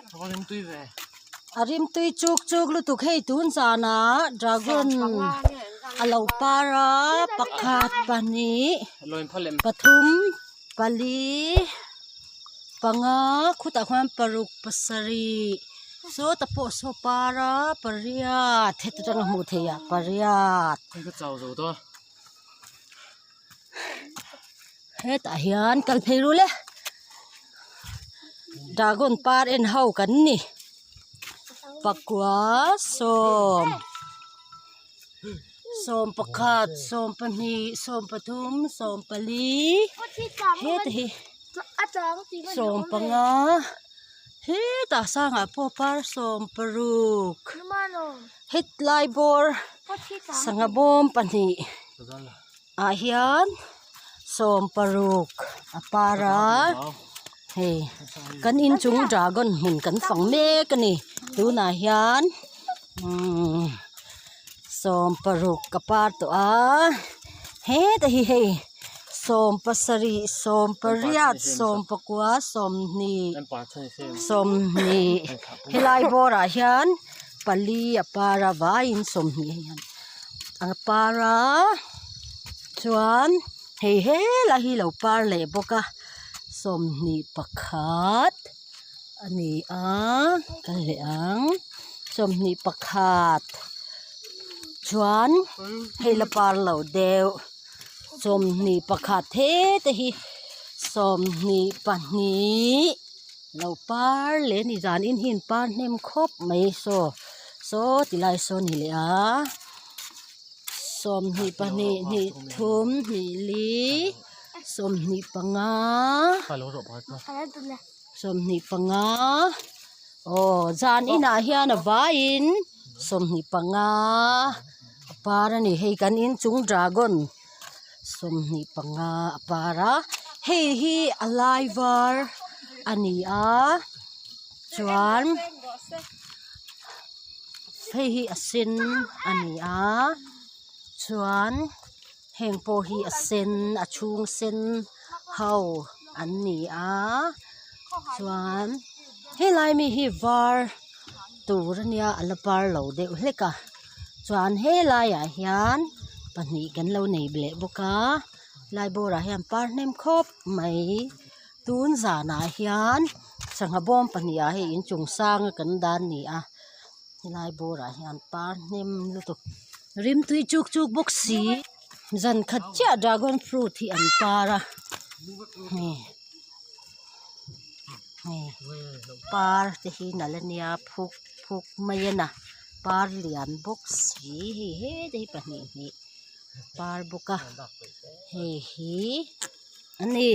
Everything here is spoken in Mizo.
A rimtui chuk chuk lutuk hei tun zanah dragon a lo par a pakhat pahnih pathum pali panga khutah khuan paruk pasarih sawtah pawh saw par a pariat heti tang a hmuh theih a pariat. Hetah hian kal phei rul e dragon par en ho kan ni pakua sawm sawm pakhat sawm pahnih sawm pathum sawm pali heta hi sawm panga hetah sangah pawh par sawm paruk hetlai bawr sangha bawm pahnih. Ah hian sawm paruk a par a hei kan inchung dragon hmun kan fang mek a ni tunah hian umm sawm paruk a par tawh a heta hi hei sawm pasarih sawm pariat sawm pakua sawmhnih sawmhnih helai bawrah hian pali a par a vaiin sawmhnih a hian. A par a chuan hei helai hi lo par leh bawk a sawmhnih pakhat a ni a kal leh ang sawmhnih pakhat chuan hei la par lo deuh sawmhnih pakhat hete hi sawmhnih pahnih lo par leh a ni zan in hi an par hnem khawp mai saw. Saw ti lai saw a ni leh a sawmhnih pahnih hnih thum hnih li sawmhnih panga sawmhnih panga aw zan inah hian a vaiin sawmhnih panga a par a ni hei kan inchung dragon sawmhnih panga a par a hei hi a lai var a ni a chuan. Hei hi a sen a ni a chuan heng pawh hi a sen a chhung sen ho an ni a chuan helai mi hi var tur a nia a la par lo deuh hlek a chuan helaiah hian pahnih kan lo nei leh bawk a lai bawrah hian par hnem khawp mai. Tun zanah hian sangha bawm pahnih ah hei inchung sang a kan dan ni a helai bawrah hian par hnem lutuk rimtui chuk chuk bawk si zan khat chiah dragon fruit hi an par a hei hei par te hi nalh ania phuk phuk mai a na par lian bawk si hei hete hi pahnih hnih par bawk a hei hi. A ni.